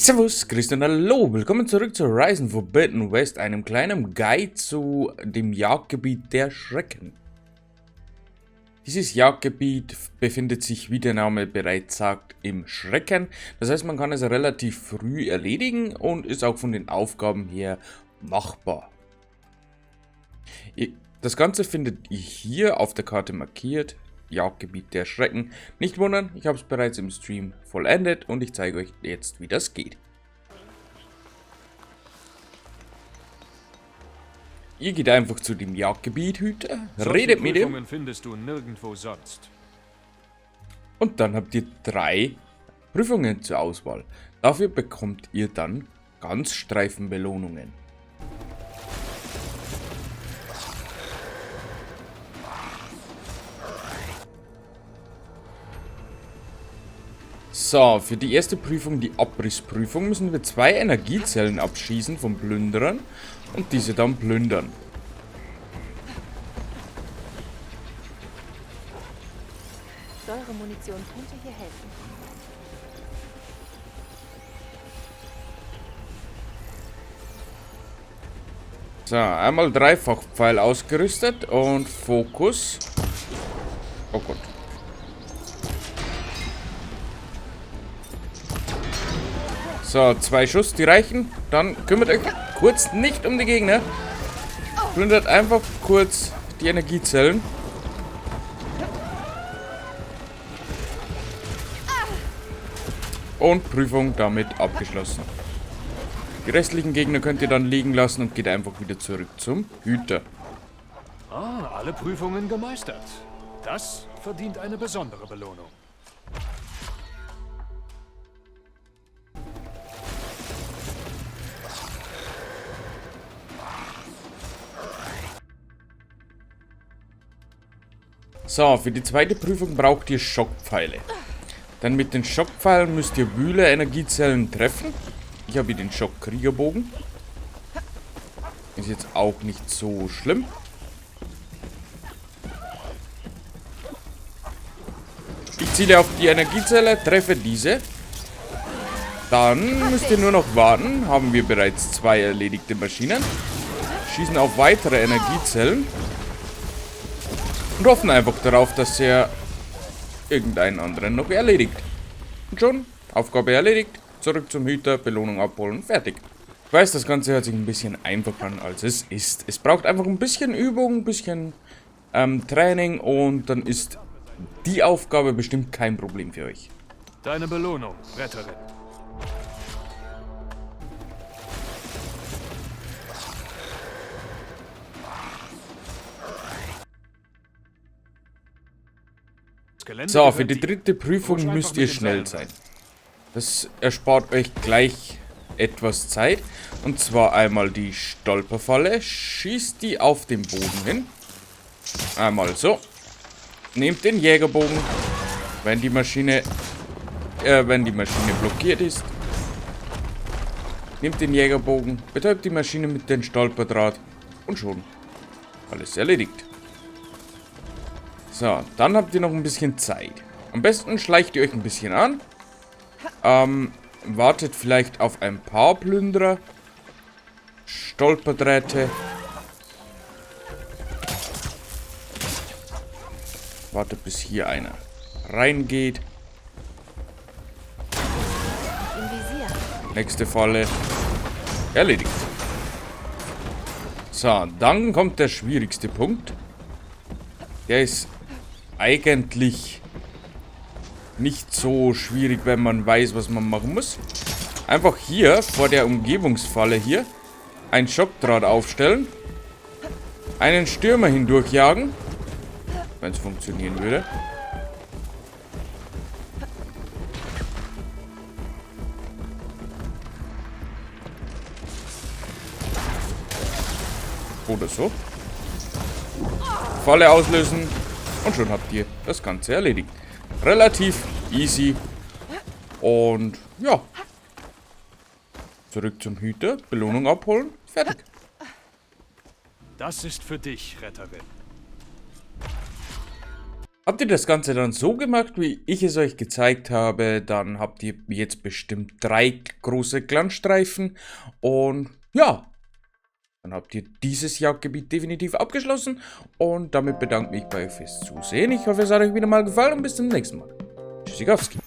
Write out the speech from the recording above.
Servus, Christian, hallo, willkommen zurück zu Horizon Forbidden West, einem kleinen Guide zu dem Jagdgebiet der Schrecken. Dieses Jagdgebiet befindet sich, wie der Name bereits sagt, im Schrecken. Das heißt, man kann es relativ früh erledigen und ist auch von den Aufgaben her machbar. Das Ganze findet ihr hier auf der Karte markiert. Jagdgebiet der Schrecken. Nicht wundern, ich habe es bereits im Stream vollendet und ich zeige euch jetzt, wie das geht. Ihr geht einfach zu dem Jagdgebiet-Hüter, redet mit ihm. Findest du nirgendwo sonst. Und dann habt ihr 3 Prüfungen zur Auswahl. Dafür bekommt ihr dann Ganzstreifenbelohnungen. So, für die erste Prüfung, die Abrissprüfung, müssen wir 2 Energiezellen abschießen vom Plünderern und diese dann plündern. Säuremunition könnte hier helfen. So, einmal Dreifachpfeil ausgerüstet und Fokus. Oh Gott. So, 2 Schuss, die reichen. Dann kümmert euch kurz nicht um die Gegner. Plündert einfach kurz die Energiezellen. Und Prüfung damit abgeschlossen. Die restlichen Gegner könnt ihr dann liegen lassen und geht einfach wieder zurück zum Hüter. Ah, alle Prüfungen gemeistert. Das verdient eine besondere Belohnung. So, für die zweite Prüfung braucht ihr Schockpfeile. Denn mit den Schockpfeilen müsst ihr Wühler-Energiezellen treffen. Ich habe hier den Schockkriegerbogen. Ist jetzt auch nicht so schlimm. Ich ziele auf die Energiezelle, treffe diese. Dann müsst ihr nur noch warten. Haben wir bereits 2 erledigte Maschinen. Schießen auf weitere Energiezellen. Und hoffen einfach darauf, dass er irgendeinen anderen noch erledigt. Und schon, Aufgabe erledigt. Zurück zum Hüter, Belohnung abholen, fertig. Ich weiß, das Ganze hört sich ein bisschen einfacher an, als es ist. Es braucht einfach ein bisschen Übung, ein bisschen Training und dann ist die Aufgabe bestimmt kein Problem für euch. Deine Belohnung, Retterin. Gelände So, für gehört die dir. dritte Prüfung Rutsch einfach müsst mit ihr den schnell Seilen. sein. Das erspart euch gleich etwas Zeit. Und zwar einmal die Stolperfalle. Schießt die auf den Boden hin. Einmal so. Nehmt den Jägerbogen. Wenn die Maschine blockiert ist. Nehmt den Jägerbogen. Betäubt die Maschine mit dem Stolperdraht. Und schon. Alles erledigt. So, dann habt ihr noch ein bisschen Zeit. Am besten schleicht ihr euch ein bisschen an. Wartet vielleicht auf ein paar Plünderer. Stolperdrähte. Wartet, bis hier einer reingeht. Nächste Falle. Erledigt. So, dann kommt der schwierigste Punkt. Der ist eigentlich nicht so schwierig, wenn man weiß, was man machen muss. Einfach hier vor der Umgebungsfalle hier ein Schockdraht aufstellen. Einen Stürmer hindurchjagen. Wenn's funktionieren würde. Oder so. Falle auslösen. Und schon habt ihr das Ganze erledigt. Relativ easy. Zurück zum Hüter. Belohnung abholen. Fertig. Das ist für dich, Retterin. Habt ihr das Ganze dann so gemacht, wie ich es euch gezeigt habe, dann habt ihr jetzt bestimmt 3 große Glanzstreifen und ja, dann habt ihr dieses Jagdgebiet definitiv abgeschlossen und damit bedanke ich mich bei euch fürs Zusehen. Ich hoffe, es hat euch wieder mal gefallen und bis zum nächsten Mal. Tschüssikowski.